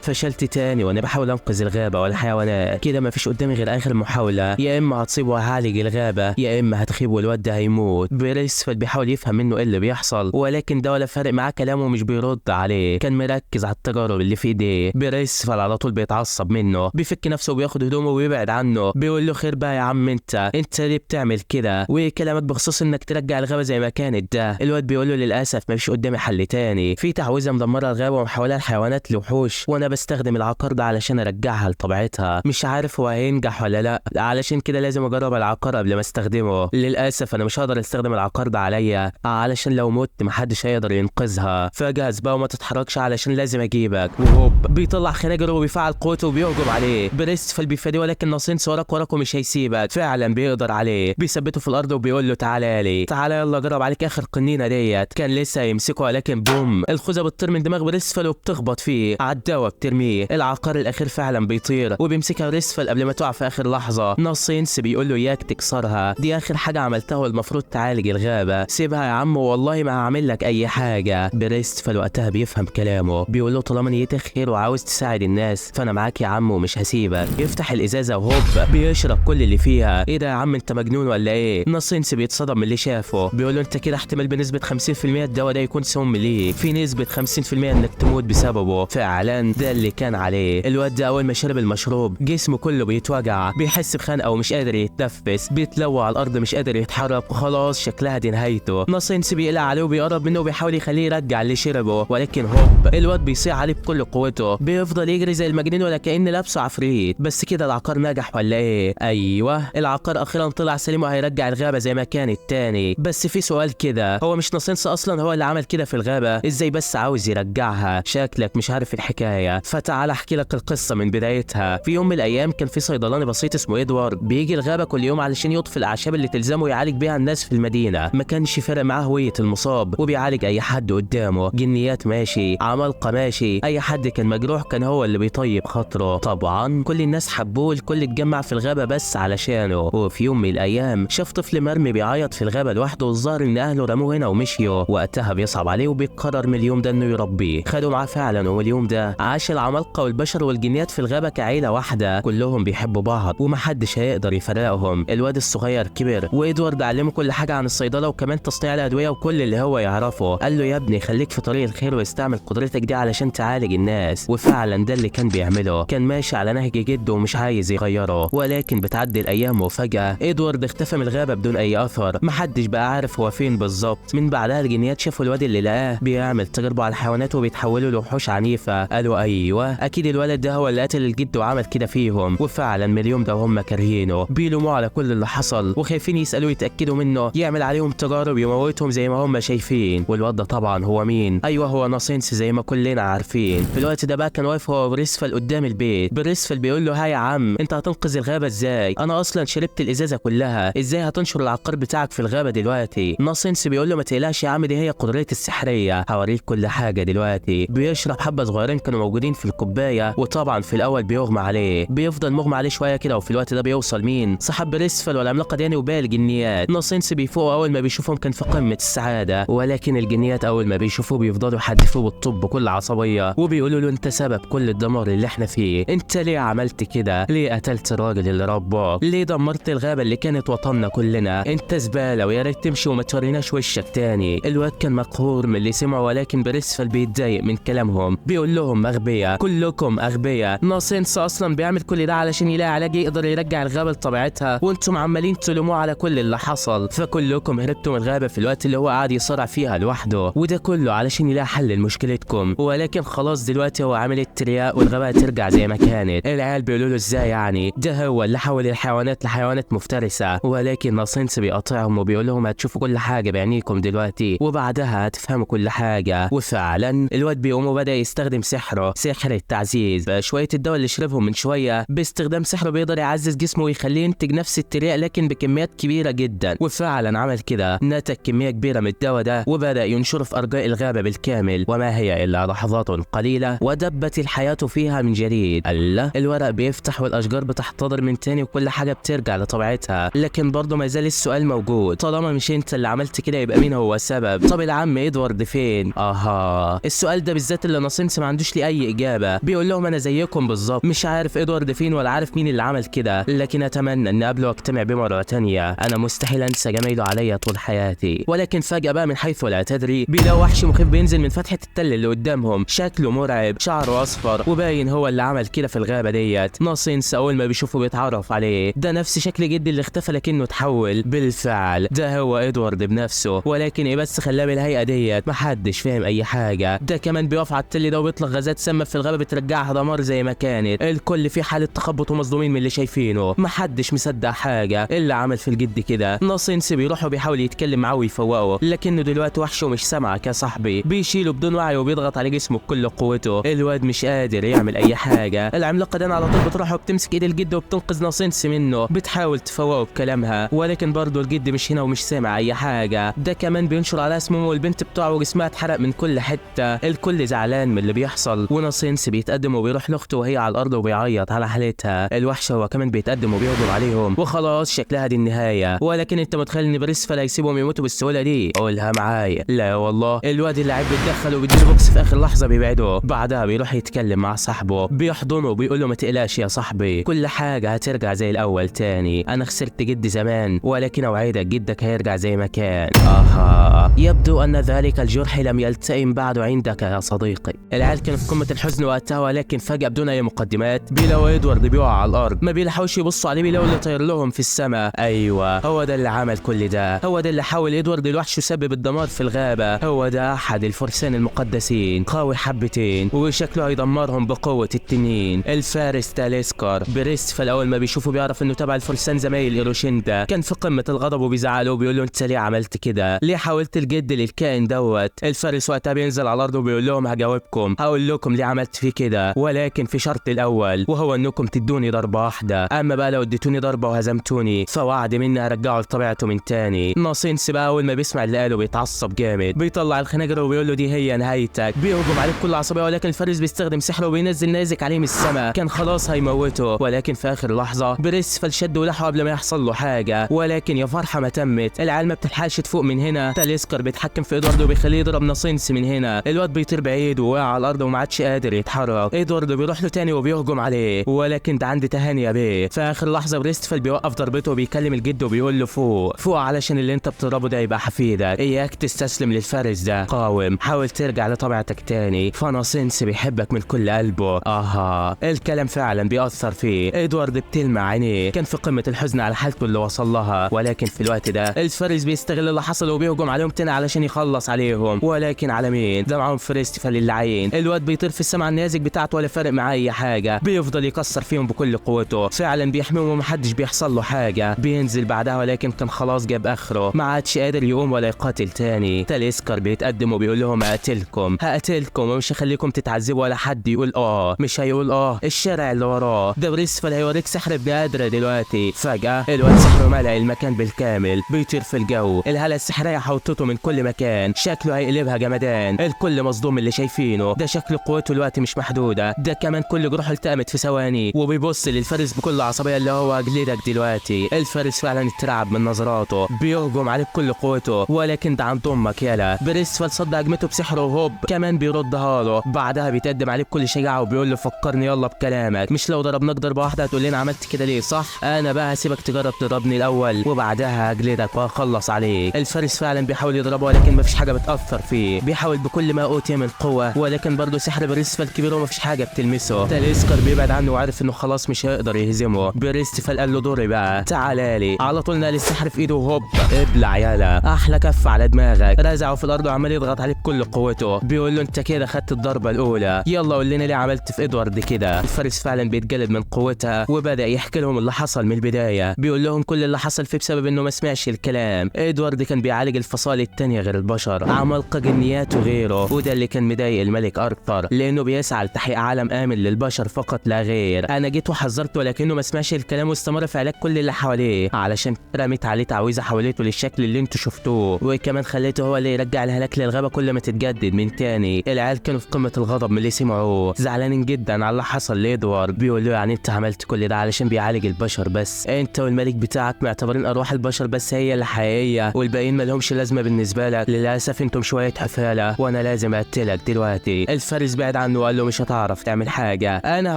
فشلت تاني وانا بحاول انقذ الغابة والحيوانات، كده مفيش قدامي غير اخر محاولة، يا اما هتصيب وهعالج الغابة يا اما هتخيب والواد ده هيموت. بريستفال بيحاول يفهم منه ايه اللي بيحصل، ولكن ده ولا فارق معاه كلامه مش بيرد عليه، كان مركز على التجارب اللي في ايديه. بريستفال على طول بيتعصب منه، بيفك نفسه وبياخد هدومه وبيبعد عنه، بيقول له خير بقى يا عم انت ليه بتعمل كده؟ وكلامك بخصوص انك ترجع الغابة زي ما كانت ده. الواد بيقول له للاسف مفيش قدامي حل تاني، في تعويذه مدمرة الغابة ومحولها الحيوانات لوحوش، وانا بستخدم العقار ده علشان ارجعها لطبيعتها، مش عارف هو هو هينجح ولا لا، علشان كده لازم اجرب العقار قبل ما استخدمه. للاسف انا مش هقدر استخدم العقار ده عليا علشان لو مت محدش هيقدر ينقذها، فجهز بقى وما تتحركش علشان لازم اجيبك. وهوب بيطلع خناجره وبيفعل قوته وبيهجم عليه. بريسفل بيفاديه ولكن ناسينس وراك وراك ومش هيسيبك، فعلا بيقدر عليه، بيثبته في الارض وبيقول له تعالى لي، تعالى يلا جرب عليك اخر قنينه ديت. كان لسه يمسكه ولكن بوم، الخوذه بتطير من دماغ بريسفل وبتخبط فيه، عالدواء بترميه. العقار الاخير فعلا بيطير وبيمسكها بريسفل قبل ما تقع في اخر لحظة. ناسينس بيقول له اياك تكسرها، دي اخر حاجة عملتها والمفروض تعالج الغابة، سيبها يا عم والله ما هعمل لك اي حاجة. بريسفل وقتها بيفهم كلامه، بيقول له طالما نيتك خير وعاوز تساعد الناس فانا معاك يا عم ومش هسيبك. يفتح الازازه وهوب بيشرب كل اللي فيها. ايه ده يا عم انت مجنون ولا ايه؟ ناسينس بيتصدم من اللي شافه، بيقول له انت كده احتمال بنسبة 50% الدواء ده يكون سم ليك، في نسبه 50% انك تموت بسببه. فعلا ده اللي كان عليه. الواد ده اول ما شرب المشروب جسمه كله بيتوجع، بيحس بخنقه ومش قادر يتنفس، بيتلوى على الارض مش قادر يتحرك، وخلاص شكلها دي نهايته. ناسينس بيقلق عليه وبيقرب منه وبيحاول يخليه يرجع اللي شربه، ولكن هوب الواد بيصيح عليه بكل قوته، بيفضل يجري زي المجنون ولا كأن لابسه عفريت. بس كده العقار نجح ولا ايه؟ ايوه العقار اخيرا طلع سليم وهيرجع الغابة زي ما كانت تاني. بس في سؤال كده، هو مش ناسينس اصلا هو اللي عمل كده في الغابة؟ ازاي بس عاوز يرجعها؟ شكلك مش عارف الحكاية، فتعال احكي لك القصة من بدايتها. في يوم من الايام كان في صيدلاني بسيط اسمه ادوارد بيجي الغابة كل يوم علشان يطفي الاعشاب اللي تلزمه يعالج بيها الناس في المدينة. ما كانش فارق معاه هوية المصاب وبيعالج اي حد قدامه، جنيات ماشي، عمالقة ماشي، اي حد كان مجروح كان هو اللي بيطيب خاطره. طبعا كل الناس حبوه، الكل اتجمع في الغابة بس علشانه. وفي يوم من الايام شاف طفل مرمي بيعيط في الغابة لوحده، والظاهر ان اهله رموه هنا ومشيوا. وقتها بيصعب عليه وبيقرر من اليوم ده انه يربيه. خدوا معاه فعلا، واليوم ده عاش العمالقة والبشر والجنيات في الغابة كعيله واحدة، كلهم بيحبوا بعض ومحدش هيقدر يفرقهم. الواد الصغير كبر وادوارد علمه كل حاجة عن الصيدله وكمان تصنيع الادوية وكل اللي هو يعرفه. قال له يا ابني خليك في طريق الخير واستعمل قدرتك دي علشان تعالج الناس. وفعلا ده اللي كان بيعمله، كان ماشي على نهج جده ومش عايز يغيره. ولكن بتعدي الايام وفجاة ادوارد اختفى من الغابة بدون اي اثر، محدش بقى عارف هو فين بالظبط. من بعدها الجنيات شافوا الواد اللي لقاه بيعمل تجاربه على الحيوانات وبيتحولوا لوحوش عنيفة، قالوا ايوه اكيد الولد ده هو اللي قتل الجد وعمل كده فيهم. وفعلا من اليوم ده وهم كارهينه، بيلوموه على كل اللي حصل وخايفين يسالوه يتاكدوا منه يعمل عليهم تجارب يموتهم زي ما هم شايفين. والواد ده طبعا هو مين؟ ايوه هو ناسينس زي ما كلنا عارفين. في الوقت ده بقى كان واقف هو وبريسفل قدام البيت. بريسفل بيقول له ها يا عم انت هتنقذ الغابة ازاي؟ انا اصلا شربت الازازه كلها، ازاي هتنشر العقار بتاعك في الغابة دلوقتي؟ ناسينس بيقول له ما تقلقش يا عم، دي هي قدرتي السحريه، هوريك كل حاجة دلوقتي. بيشرب حبه صغيرين كانوا موجودين في الكوباية، وطبعا في الاول بيغمى عليه، بيفضل مغمى عليه شوية كده. وفي الوقت ده بيوصل مين؟ صاحب بريسفل والعملاقه داني وباقي الجنيات. ناسينس بيفوق اول ما بيشوفهم كان في قمة السعادة، ولكن الجنيات اول ما بيشوفوه بيفضلوا يحدفوه بالطوب بكل عصبية وبيقولوا له انت سبب كل الدمار اللي احنا فيه، انت ليه عملت كده؟ ليه قتلت الراجل اللي رباك؟ ليه دمرت الغابة اللي كانت وطننا كلنا؟ انت زبالة ويا ريت تمشي وما توريناش وشك تاني. الواد كان مقهور من اللي سمعه، ولكن بريسفل بيتضايق من كلامهم، بيقول لهم اغبياء، كلكم اغبياء، ناسينس اصلا بيعمل كل ده علشان يلاقي علاج يقدر يرجع الغابة لطبيعتها، وانتم عمالين تلوموه على كل اللي حصل، فكلكم هربتوا من الغابة في الوقت اللي هو قاعد يصارع فيها لوحده، وده كله علشان يلاقي حل لمشكلتكم. ولكن خلاص دلوقتي هو عامل الترياق والغابه هترجع زي ما كانت. العيال بيقولوا له ازاي يعني؟ ده هو اللي حول الحيوانات لحيوانات مفترسة. ولكن ناسينس بيقاطعهم وبيقول لهم هتشوفوا كل حاجة بعينيكم دلوقتي وبعدها هتفهموا كل حاجة. وفعلا الواد بيقوم وبدا يستخدم سحره، سحر التعزيز. شوية الدواء اللي شربهم من شوية باستخدام سحره بيقدر يعزز جسمه ويخليه ينتج نفس الترياق لكن بكميات كبيرة جدا. وفعلا عمل كده، نتج كمية كبيرة من الدواء ده وبدا ينشره في ارجاء الغابة بالكامل. وما هي الا لحظات قليله ودبت الحياة فيها من جديد. الله، الورق بيفتح والاشجار بتحتضر من تاني وكل حاجة بترجع لطبيعتها. لكن برضه ما زال السؤال موجود، طالما مش انت اللي عملت كده يبقى مين هو السبب؟ طب العم ادوارد فين؟ اها، السؤال ده بالذات اللي ناسينس ما عندوش ليه اي اجابه. بيقول لهم انا زيكم بالظبط، مش عارف ادوارد فين ولا عارف مين اللي عمل كده، لكن اتمنى ان اقابله واجتمع بيه مرة تانية، انا مستحيل انسى جمايله عليا طول حياتي. ولكن فجاة بقى من حيث لا تدري بيلاقوا وحش مخيف بينزل من فتحه التل اللي قدامهم، شكله مرعب، شعره اصفر، وباين هو اللي عمل كده في الغابة ديت. ناسينس اول ما بيشوفه بيتعرف عليه، ده نفس شكل جدي اللي اختفى لكنه اتحول. بالفعل ده هو ادوارد بنفسه، ولكن ايه بس خلاه بالهيئة ديت؟ محدش فاهم اي حاجة. ده كمان بيقف على التل ده وبيطلق غازات سامة في الغابة بترجعها دمار زي ما كانت. الكل في حاله تحطم التخبط ومصدومين من اللي شايفينه، محدش مصدق حاجة اللي عمل في الجد كده. ناسينس بيروح وبيحاول يتكلم معاه ويفوقه، لكنه دلوقتي وحش ومش سامعك يا صاحبي. بيشيله بدون وعي وبيضغط على جسمه بكل قوته، الواد مش قادر يعمل اي حاجة. العملاقة دان على طول بتروح وبتمسك ايد الجد وبتنقذ ناسينس منه، بتحاول تفوقه بكلامها، ولكن برضه الجد مش هنا ومش سامع اي حاجة. ده كمان بينشر على اسمه والبنت بتاعه وجسمها اتحرق من كل حتة. الكل زعلان من اللي بيحصل، وناسينس بيتقدم وبيروح لاخته وهي على الارض وبيعيط على حالتها. الوحش هو كمان بيتقدم وبيهجم عليهم، وخلاص شكلها دي النهاية. ولكن انت متخيل ان بريسفال هيسيبهم يموتوا بالسهولة دي؟ قولها معايا، لا والله. الواد اللاعب بيتدخل وبيديله بوكس في اخر لحظة بيبعده. بعدها بيروح يتكلم مع صاحبه، بيحضنه وبيقول له ما تقلقش يا صاحبي، كل حاجة هترجع زي الاول تاني. انا خسرت جدي زمان، ولكن اوعدك جدك هيرجع زي ما كان. اها، يبدو ان ذلك الجرح لم يلتئم بعد عندك يا صديقي. العيال كانوا في قمة الحزن وقتها، ولكن فجاة بدون اي مقدمات بيلاقوا ادوارد بيقع على الارض. ما بيلحقوش يبصوا عليه، بيلاقوا اللي طاير لهم في السماء. ايوه، هو ده اللي عمل كل ده، هو ده اللي حاول ادوارد الوحش يسبب الدمار في الغابة. هو ده احد الفرسان المقدسين، قوي حبتين وشكله هيدمرهم بقوة التنين، الفارس تاليسكر. بريسفال اول ما بيشوفه بيعرف انه تبع الفرسان زمايل ايروشيندا. كان في قمة الغضب وبيزعله وبيقول له انت ليه عملت كده؟ ليه حاولت الجد للكائن دوت؟ الفارس وقتها بينزل على الارض وبيقول لهم هجاوبكم، هقول لكم ليه عملت فيه كده، ولكن في شرط الاول، وهو انكم تدوني ضربه واحدة. اما بقى لو اديتوني ضربه وهزمتوني فوعد مني هرجعه لطبيعته من تاني. ناسينس بقى اول ما بيسمع اللي قاله بيتعصب جامد، بيطلع الخناجر وبيقول له دي هي نهايتك. بيهجم عليه بكل عصبية، ولكن الفارس بيستخدم سحره وبينزل نازك عليه من السماء. كان خلاص هيموته، ولكن في اخر لحظة بريسفال شد ولحقه قبل ما يحصل له حاجة. ولكن يا فرحه ما تمت، العيال ما بتلحقش تفوق من هنا. تاليسكر بيتحكم في ادوارد وبيخليه يضرب ناسينس من هنا. الواد بيطير بعيد ووقع على الارض وما عادش قادر يتحرك. ادوارد بيروح له تاني وبيهجم عليه، ولكن ده عند تهاني يا بيه. في اخر لحظة بريسفال بيوقف ضربته وبيكلم الجد وبيقول له فوق فوق، علشان اللي انت بتضربه ده يبقى حفيدك، اياك تستسلم للفارس ده، قاوم، حاول ترجع لطبيعتك تاني، فناسينس بيحبك من كل قلبه. اها، الكلام فعلا بيأثر فيه. ادوارد بتلمع عينيه، كان في قمة الحزن على حالته اللي وصل لها. ولكن في الوقت ده الفارس بيستغل اللي حصل وبيهجم عليهم تاني علشان يخلص عليهم. ولكن على مين؟ ده معاهم فريستيفال اللعين. الواد بيطير في السماء على النيازك بتاعته ولا فارق معاه اي حاجة، بيفضل يكسر فيهم بكل قوته، فعلا بيحميهم ومحدش بيحصل له حاجة. بينزل بعدها، ولكن كان خلاص جاب اخره، ما عادش قادر يقوم ولا يقاتل تاني. تاليسكر بيتقدم وبيقول لهم هقتلكم هقتلكم ومش هخليكم تتعذبوا ولا حد يقول اه، مش هيقول اه. الشارع اللي وراه ده بريسفال هيوريك سحر ابن قادرة دلوقتي. فجأة الواد سحره ملأ المكان بالكامل، بيطير في الجو، الهالة السحرية حوطته من كل مكان، شكله هيقلبها جمدان. الكل مصدوم اللي شايفينه ده، شكل قوته الوقت مش محدودة، ده كمان كل جروحه التأمت في ثواني. وبيبص للفارس بكل عصبية اللي هو هجلدك دلوقتي. الفارس فعلا اترعب من نظراته، بيهجم عليه بكل قوته، ولكن ده عند امك يالا. بريسفال صد هجمته بسحره وهوب كمان بيردها له. بعدها بيتقدم عليه بكل شجاعة وبيقول له فكرني يلا بكلامك، مش لو ضربناك ضربة واحدة هتقول لنا عملت كده ليه صح؟ انا بقى هسيبك تجرب تضربني الاول وبعدها هجلدك وهخلص عليك. الفارس فعلا بيحاول يضربه، ولكن مفيش حاجة بتأثر فيه، بيحاول بكل ما اوتي من قوة، ولكن برضه سحر بريسفال كبير ومفيش حاجة بتلمسه. تاليسكر بيبعد عنه وعارف انه خلاص مش هيقدر يهزمه. بريسفال قال له دوري بقى، تعالى لي. على طول نقل السحر في ايده وهوب ابلع يالا، احلى كف على دماغك. رزعه في الارض وعمال يضغط عليه بكل قوته، بيقول له انت كده خدت الضربة الاولى، يلا قول لنا ليه عملت في ادوارد كده. الفارس فعلا بيتجلد من قوتها وبدا يحكي لهم اللي حصل من البداية، بيقول لهم كل اللي حصل فيه بسبب انه ما سمعش الكلام. ادوارد كان بيعالج الفصائل التانية غير البشر، عمالقة جنيات وغيره، وده اللي كان مضايق الملك ارثر لانه بيسعى لتحقيق عالم امن للبشر فقط لا غير. انا جيت وحذرته ولكنه ما سمعش الكلام واستمر في علاج كل اللي حواليه، علشان رميت عليه تعويذه حولته للشكل اللي انتوا شفتوه، وكمان خليته هو اللي يرجع الهلاك للغابه كل ما تتجدد من تاني. العيال كانوا في قمة الغضب من اللي سمعوه، زعلانين جدا على اللي حصل لادوارد. بيقول له يعني انت عملت كل ده علشان بيعالج البشر بس، انت والملك بتاعك معتبرين ارواح البشر بس هي اللي حقيقية والباقيين مالهمش لازمه بالنسبة لك، للاسف انتم شوية حفاله وانا لازم اقتلك دلوقتي. الفارس بعد عنه وقال له مش هتعرف تعمل حاجة، انا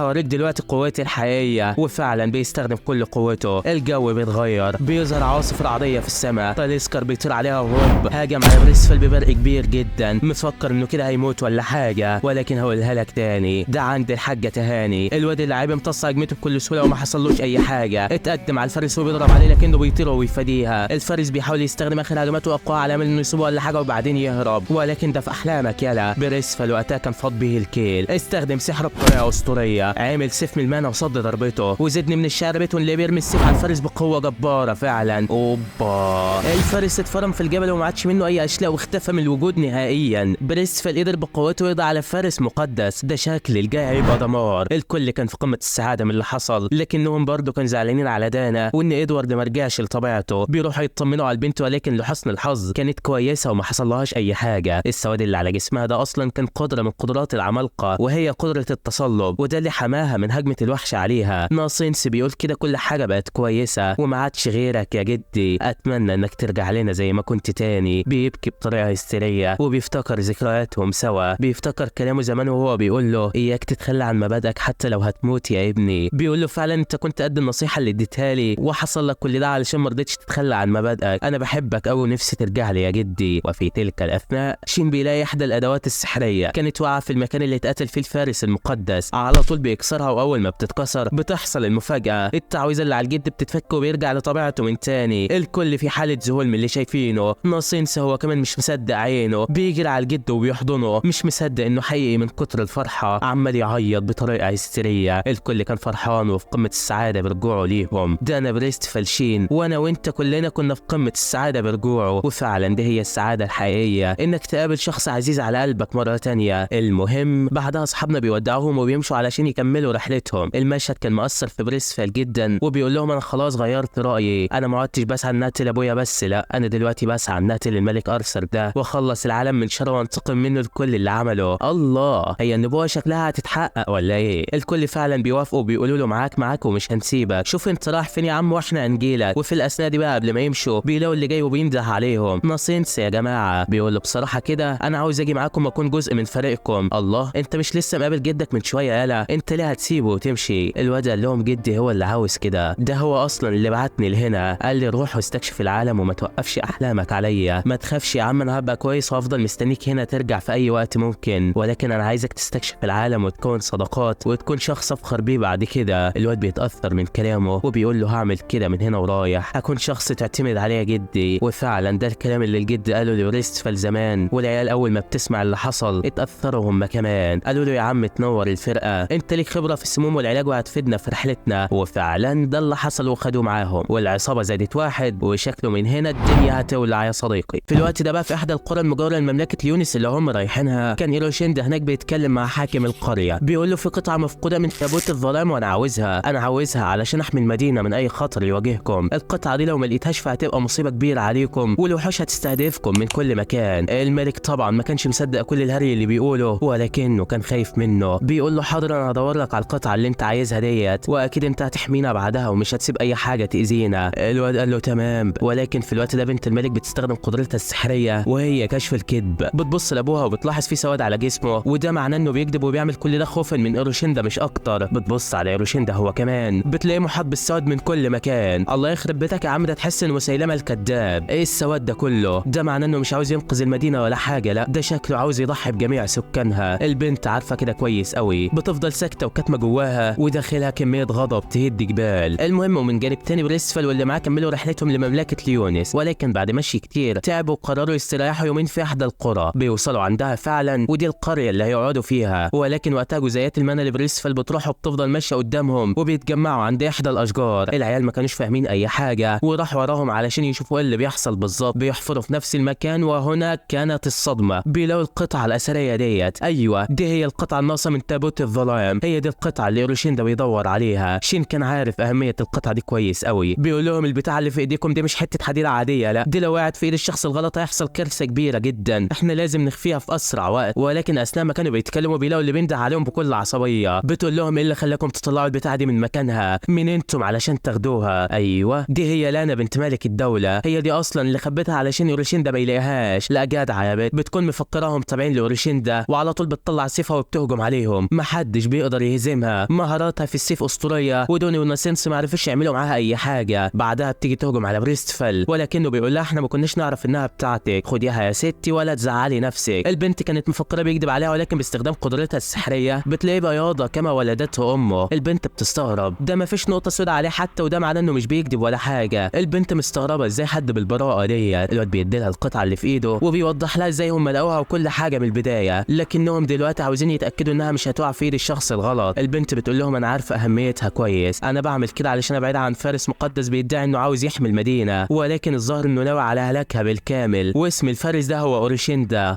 هوريك دلوقتي قوتي الحقيقية. وفعلا بيستخدم كل قوته، الجو بيتغير، بيظهر عواصف رعديه في السماء، تاليسكر بيطير عليها وهوب هاجم على بريسفال ببرق كبير جدا، مفكر انه كده هيموت ولا حاجة، ولكن هقولها لك تاني، ده عند الحاجة تهاني. الواد اللعيب امتص هجمته بكل سهولة وما حصلوش اي حاجة، اتقدم على الفارس وبيضرب عليه لكنه بيطير ويفاديها. الفارس بيحاول يستخدم اخر هجماته اقوى على امل انه يصيبه ولا حاجة وبعدين يهرب، ولكن ده في احلامك يالا. بريسفال وقتها كان فاض به الكيل، استخدم سحره بطريقة اسطورية، عمل سيف من ال mana وصد ضربته، وزدني من الشعر بيته اللي بيرمي السيف على الفارس بقوة جبارة فعلا. اوبا، الفارس اتفرم في الجبل وما عادش منه اي اشلاء واختفى من الوجود نهائيا. بريستفال قدر بقوته يقضي على فارس مقدس، ده شكل الجاي هيبقى دمار. الكل كان في قمة السعادة من اللي حصل، لكنهم برضه كانوا زعلانين على دانا وان ادوارد ما رجعش لطبيعته. بيروحوا يطمنوا على البنت، ولكن لحسن الحظ كانت كويسة وما حصلهاش اي حاجة. السواد اللي على جسمها ده اصلا كان قدره من قدرات العمالقة، وهي قدره التصلب، وده اللي حماها من هجمة الوحش عليها. ناصينس بيقول كده كل حاجة بقت كويسة وما عادش غيرك يا جدي، اتمنى انك ترجع لنا زي ما كنت تاني. بيبكي بطريقة هستيريه وبيفتكر ذكرياتهم سوا، بيفتكر كلامه زمان وهو بيقول له اياك تتخلى عن مبادئك حتى لو هتموت يا ابني. بيقول له فعلا انت كنت قد النصيحة اللي اديتها لي وحصل لك كل ده علشان ما رضيتش تتخلى عن مبادئك، انا بحبك قوي ونفسي ترجع لي يا جدي. وفي تلك الاثناء شين بيلاقي احدى الادوات السحريه كانت واقعه في المكان اللي اتقتل فيه الفارس المقدس، على طول بيكسرها، واول ما بتتكسر بتحصل المفاجاة، التعويذه اللي على الجد بتتفك وبيرجع لطبيعته من تاني. الكل في حاله ذهول من اللي شايفينه. ناصينس هو كمان مش مصدق عينه، بيجري على الجد وبيحضنه، مش مصدق انه حقيقي من كتر الفرحة، عمال يعيط بطريقة هستيريه. الكل كان فرحان وفي قمة السعادة برجوعه ليهم. دانا بريستفال شين وانا وانت كلنا كنا في قمة السعادة برجوعه، وفعلا دي هي السعادة الحقيقية، انك تقابل شخص عزيز على قلبك مرة تانية. المهم بعدها اصحابنا بيودعوهم وبيمشوا علشان يكملوا رحلتهم. المشهد كان مؤثر في بريستفال جدا، وبيقول لهم انا خلاص غيرت رايي، انا ما عدتش بسعى ان اقتل ابويا بس، لا انا دلوقتي بسعى ان اقتل الملك ارثر ده واخلص العالم من شره وانتقم منه الكل اللي عمله. الله، هي النبوة شكلها هتتحقق ولا ايه؟ الكل فعلا بيوافقوا وبيقولوا له معاك معاك ومش هنسيبك، شوف انت رايح فين يا عم واحنا هنجيلك. وفي الاثناء دي بقى قبل ما يمشوا بيلاقوا اللي جاي وبينده عليهم ناصينس يا جماعة، بيقول له بصراحة كده انا عاوز اجي معاكم واكون جزء من فريقكم. الله، انت مش لسه مقابل جدك من شوية؟ يالا انت ليه هتسيبه وتمشي؟ الواد قال لهم جدي هو اللي عاوز كده، ده هو اصلا اللي بعتني لهنا، قال لي روح واستكشف العالم وما توقفش احلامك عليا، ما تخافش يا عم انا هبقى كويس وافضل مستنيك هنا ترجع في اي وقت ممكن، ولكن انا عايزك تستكشف العالم وتكون صداقات وتكون شخص افخر بيه بعد كده. الواد بيتاثر من كلامه وبيقول له هعمل كده من هنا ورايح، هكون شخص تعتمد عليه يا جدي. وفعلا ده الكلام اللي الجد قاله لبريستفال زمان، والعيال اول ما بتسمع اللي حصل اتاثروا هم كمان، قالوا له يا عم تنور الفرقة، انت ليك خبره في السموم والعلاج وهتفيدنا في رحلتنا. وفعلا ده اللي حصل وخدوه معاهم، والعصابه زادت واحد، وشكله من هنا الدنيا هتولع يا صديقي. في الوقت ده بقى في احدى القرى المجاورة لمملكه ليونس اللي هم رايحينها، كان هيروشيندا هناك بيتكلم مع حاكم القرية، بيقول له في قطعه مفقودة من تابوت الظلام وانا عاوزها، انا عاوزها علشان احمي المدينة من اي خطر يواجهكم، القطعة دي لو ما لقيتهاش فهتبقى مصيبة كبيرة عليكم والوحوش هتستهدفكم من كل مكان. الملك طبعا ما كانش مصدق كل الهري اللي بيقوله، ولكنه كان خايف منه، بيقول له حاضر انا هدور لك على القطعة اللي انت عايزها ديت، واكيد انت هتحمينا بعدها ومش هتسيب اي حاجة تاذينا. الواد قال له تمام، ولكن في الوقت ده بنت الملك بتستخدم قدرتها السحريه وهي كشف الكذب، بتبص لابوها وبتلاحظ في سواد على جسمه، وده معناه انه بيكذب وبيعمل كل ده خوفا من ايروشيندا مش اكتر. بتبص على ايروشيندا هو كمان، بتلاقيه محاط بالسواد من كل مكان. الله يخرب بيتك يا عم، ده تحس انه مسيلمة الكذاب، ايه السواد ده كله؟ ده معناه انه مش عاوز ينقذ المدينة ولا حاجة، لا ده شكله عاوز يضحي بجميع سكانها. البنت عارفه كده كويس قوي، بتفضل ساكته وكاتمه جواها وداخلها كمية غضب تهد جبال. المهم ومن جانب تاني بريستفال واللي معاه كملوا رحلتهم لمملكه ليونس، ولكن بعد مشي كتير تعبوا وقرروا يستريحوا يومين في احدى القرى. بيوصلوا عندها فعلا ودي القرية اللي هيقعدوا فيها، ولكن وقتها جزيئات ال mana لبريستفال بتروح وبتفضل ماشية قدامهم وبيتجمعوا عند احدى الاشجار. العيال ما كانوش فاهمين اي حاجة وراحوا وراهم علشان يشوفوا ايه اللي بيحصل بالظبط. بيحفروا في نفس المكان وهنا كانت الصدمة، بيلاقوا القطعة الاثرية ديت. ايوه دي هي القطعة الناقصة من تابوت الظلام، هي دي القطعة اللي ايروشيندا بيدور عليها. شين كان عارف اهمية القطعة دي كويس قوي، بيقول لهم البتاع اللي في ايديكم دي مش حتة حديده عادية، لا دي لو وقعت في ايد الشخص الغلط هيحصل كارثة كبيرة جدا، احنا لازم نخفيها في اسرع وقت. ولكن اثناء ما كانوا بيتكلموا بيلاقوا اللي بينده عليهم بكل عصبية، بتقول لهم ايه اللي خلاكم تطلعوا البتاعه دي من مكانها؟ مين انتم علشان تاخدوها؟ ايوه دي هي لانا بنت ملك الدولة، هي دي اصلا اللي خبتها علشان ايروشيندا ما يلاقيهاش. لا جدعه يا بنت، بتكون مفكراهم تابعين لايروشيندا وعلى طول بتطلع سيفها وبتهجم عليهم، محدش بيقدر يهزمها، مهاراتها في السيف اسطورية، ودوني وناسينس ما عرفوش يعملوا معاها اي حاجة. بعدها بتيجي تهجم على بريستفال، ولكنه بيقول لها احنا ما كناش نعرف انها بتاعتك، خديها يا ستي ولا تزعلي نفسك. البنت كانت مفكرة بيكذب عليها، ولكن باستخدام قدرتها السحريه بتلاقيه بياضه كما ولدته امه. البنت بتستغرب، ده ما فيش نقطة سوداء عليه حتى، وده معناه انه مش بيكذب ولا حاجة. البنت مستغربه ازاي حد بالبراءة دي. الواد بيديلها القطعة اللي في ايده وبيوضح لها ازاي هم لقوها وكل حاجة من البداية، لكنهم دلوقتي عاوزين يتاكدوا انها مش هتقع في ايد الشخص الغلط. البنت بتقول بتقول لهم انا عارفه اهميتها كويس، انا بعمل كده علشان ابعد عن فارس مقدس بيدعي انه عاوز يحمي المدينة، ولكن الظاهر انه ناوي على هلاكها بالكامل، واسم الفارس ده هو اورشيندا.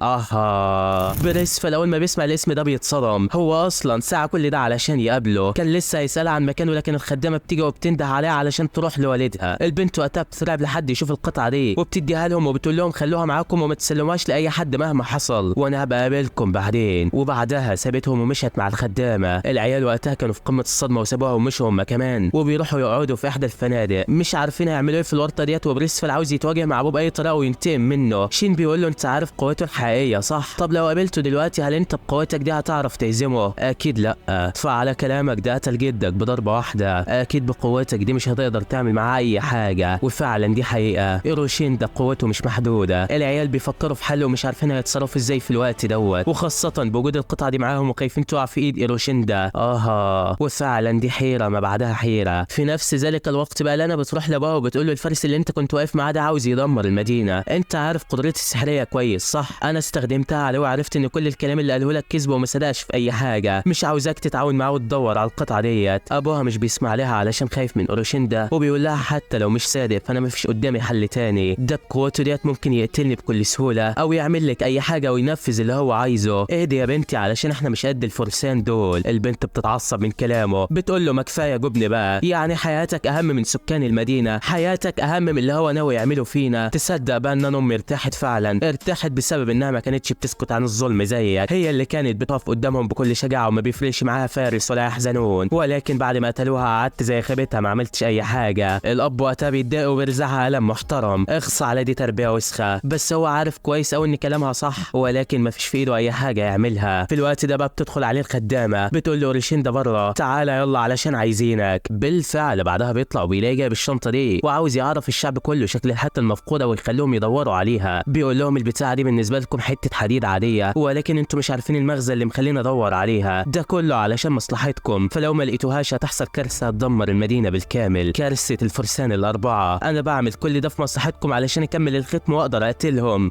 بريسفل اول ما بيسمع الاسم ده بيتصدم، هو اصلا سعى كل ده علشان يقابله، كان لسه هيسألها عن مكانه لكن الخدامة بتيجي وبتنده عليها علشان تروح لوالدها. البنت وقتها بتترعب لحد يشوف القطعة دي وبتديها لهم وبتقول لهم خلوها معاكم وما تسلموهاش لاي حد مهما حصل، وانا هبقى اقابلكم بعدين. وبعدها سابتهم ومشت مع الخدامة. العيال وقتها كانوا في قمة الصدمة وسابوها ومشوا هم كمان، وبيروحوا يقعدوا في احدى الفنادق مش عارفين هيعملوا ايه في الورطة ديت. وبريسفل عاوز يتواجه مع ابوه باي طريقه وينتقم منه. شين بيقول له انت عارف قوته الحقيقية صح؟ طب لو قابلته دلوقتي هل انت بقوتك دي هتعرف تهزمه؟ اكيد لا. فعلى كلامك ده قتل جدك بضربه واحدة، اكيد بقوتك دي مش هتقدر تعمل معاه اي حاجة. وفعلا دي حقيقة، ايروشين ده قوته مش محدودة. العيال بيفكروا في حل ومش عارفين هيتصرفوا ازاي في الوقت دوت، وخاصة بوجود القطعة دي معاهم وخايفين تقع في ايد ايروشيندا. وفعلا دي حيره ما بعدها حيره. في نفس ذلك الوقت بقى لانا بتروح لابوها وبتقول له الفارس اللي انت كنت واقف معاه ده عاوز يدمر المدينة، انت عارف قدرتي السحريه كويس صح؟ انا استخدمتها عليه وعرفت ان كل الكلام اللي قاله لك كذب وما صدقش في اي حاجة، مش عاوزاك تتعاون معاه وتدور على القطعة ديت. ابوها مش بيسمع لها علشان خايف من اورشيندا، وبيقول لها حتى لو مش صادق فانا مفيش قدامي حل تاني، ده بقوته ديت ممكن يقتلني بكل سهولة او يعمل لك اي حاجة وينفذ اللي هو عايزه. اهدي يا بنتي علشان احنا مش قد الفرسان دول. البنت بتتعصب من كلامه، بتقول له ما كفاية جبن بقى، يعني حياتك اهم من سكان المدينة، حياتك اهم من اللي هو ناوي يعمله فينا. تصدق بقى ان انا امي ارتاحت فعلا، ارتاحت بسبب انها ما كانتش بتسكت عن الظلم زيك، هي اللي كانت بتقف قدامهم بكل شجاعة وما بيفرقش معاها فارس ولا يحزنون، ولكن بعد ما قتلوها قعدت زي خيبتها ما عملتش اي حاجة. الاب وقتها بيتضايق وبيرزعها قلم محترم، اخص على دي تربيه وسخة، بس هو عارف كويس قوي ان كلامها صح، ولكن ما فيش في ايده اي حاجة يعملها. في الوقت ده بقى بتدخل عليه الخدامة بتقول له اورشيندا بره، تعالى يلا علشان عايزينك. بالفعل بعدها بيطلع وبيلاقي جايب الشنطة دي وعاوز يعرف الشعب كله شكل الحتة المفقودة ويخليهم يدوروا عليها. بيقول لهم البتاعه دي بالنسبة لكم حتة حديد عادية، ولكن انتم مش عارفين المغزى اللي مخلينا ادور عليها، ده كله علشان مصلحتكم، فلو ما لقيتوهاش هتحصل كارثة هتدمر المدينة بالكامل، كارثة الفرسان الاربعة. انا بعمل كل ده في مصلحتكم علشان اكمل الختم واقدر اقتلهم.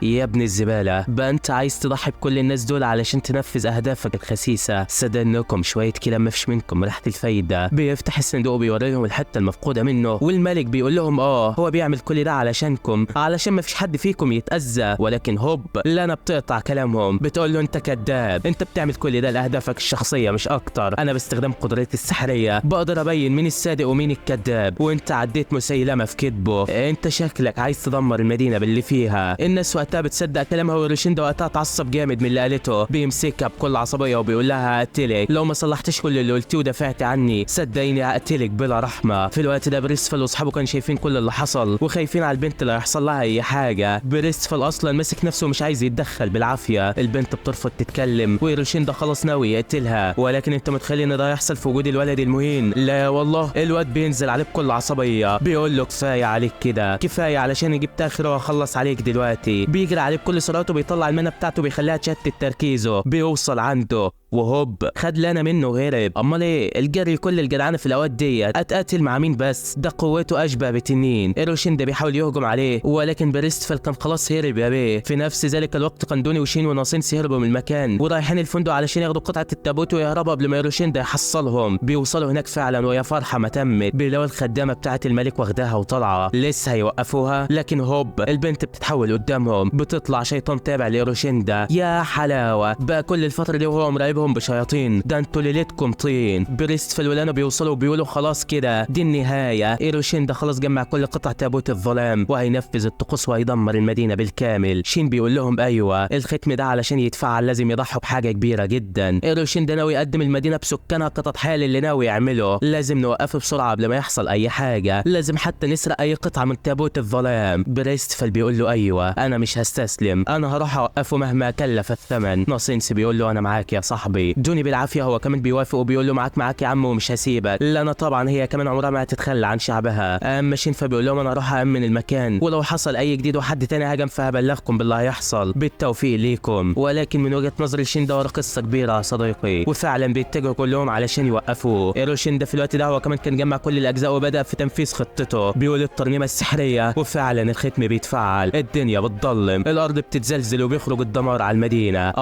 يا ابن الزبالة، بقى انت عايز تضحي بكل الناس دول علشان تنفذ اهدافك الخسيسه؟ صدقنكم شوية كلام مفيش منكم ريحه الفايدة. بيفتح الصندوق وبيوري لهم الحتة المفقودة منه، والملك بيقول لهم هو بيعمل كل ده علشانكم، علشان مفيش حد فيكم يتاذى. ولكن هوب لانا بتقطع كلامهم، بتقول له انت كذاب، انت بتعمل كل ده لاهدافك الشخصية مش اكتر، انا باستخدام قدرتي السحريه بقدر ابين مين الصادق ومين الكذاب، وانت عديت مسيلمة في كذبه، انت شكلك عايز تدمر المدينة باللي فيها. الناس وقتها بتصدق كلامها، ورشيندا وقتها اتعصب جامد من اللي قالته، بيمسكها بكل عصبية وبيقول لها هقتلك لو ما صلحتش كل اللي قلتيه ودافعت عني، صدقيني هقتلك بلا رحمه. في الوقت ده بريسفل واصحابه كانوا شايفين كل اللي حصل وخايفين على البنت اللي هيحصل لها اي حاجة. بريسفل اصلا ماسك نفسه ومش عايز يتدخل بالعافية، البنت بترفض تتكلم ورشيندا خلاص ناوي يقتلها، ولكن انت متخيل ان ده هيحصل في وجود الولد المهين؟ لا والله. الواد بينزل عليه بكل عصبية بيقول له كفاية عليك كده، كفاية علشان جبت اخره واخلص عليك دلوقتي. بيجري عليه بكل سرعته، بيطلع المنة بتاعته بيخليها تشتت تركيزه، بيوصل عنده وهوب خد لانا منه وهرب. امال ايه الجري كل الجدعانه في الاوقات ديت، اتقاتل مع مين بس؟ ده قوته اشبه بتنين. ايروشيندا بيحاول يهجم عليه، ولكن بريستفل كان خلاص هرب يا بيه. في نفس ذلك الوقت قندوني وشين وناسينسي هربوا من المكان ورايحين الفندق علشان ياخدوا قطعه التابوت ويهربوا قبل ما ايروشيندا يحصلهم. بيوصلوا هناك فعلا ويا فرحه ما تمت، بيلاقوا الخدامة بتاعه الملك واخداها وطالعه لسه هيوقفوها، لكن هوب البنت بتتحول قدامهم، بتطلع شيطان تابع لايروشيندا. يا حلاوة بقى كل الفترة دي وهو مراقبهم بشياطين، ده انتوا ليلتكم طين. بريستفل ولانا بيوصلوا وبيقولوا خلاص كده دي النهاية، ايروشيندا خلاص جمع كل قطع تابوت الظلام وهينفذ الطقوس وهيدمر المدينة بالكامل. شين بيقول لهم ايوه الختم ده علشان يتفعل لازم يضحوا بحاجة كبيرة جدا، ايروشيندا ناوي يقدم المدينة بسكانها كتضحية للي ناوي يعمله، لازم نوقفه بسرعة قبل ما يحصل اي حاجة، لازم حتى نسرق اي قطعه من تابوت الظلام. بريستفل بيقول له ايوه انا مش هستسلم، انا هروح اوقفه مهما كلف الثمن. ناسينسي بيقول له انا معاك يا صاحبي. دوني بالعافية هو كمان بيوافق وبيقول له معاك معاك يا عم ومش هسيبك. لانا طبعا هي كمان عمرها ما هتتخلى عن شعبها. اما شين فبيقول لهم انا هروح امن المكان، ولو حصل اي جديد وحد تاني هجم فهبلغكم باللي هيحصل، بالتوفيق ليكم. ولكن من وجهه نظر شين ده ورا قصة كبيرة يا صديقي، وفعلا بيتجهوا كلهم علشان يوقفوه. ايروشيندا في الوقت ده هو كمان كان جمع كل الاجزاء وبدا في تنفيذ خطته، بيقول الترنيمة السحريه وفعلا الختم بيتفعل، الدنيا بتضلم، الارض بتتزلزل وبيخرج الدمار على المدينة.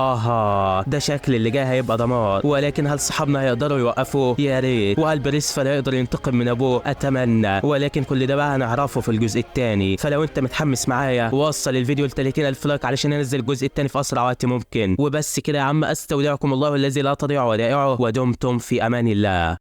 ده شكل اللي جاي هيبقى هيبقى دمار. ولكن هل صحابنا هيقدروا يوقفوه؟ يا ريت. وهل بريسفال هيقدر ينتقم من ابوه؟ اتمنى. ولكن كل ده بقى هنعرفه في الجزء الثاني. فلو انت متحمس معايا وصل الفيديو ل 30,000 like علشان انزل الجزء الثاني في اسرع وقت ممكن. وبس كده يا عم، استودعكم الله الذي لا تضيع ودائعه، ودمتم في امان الله.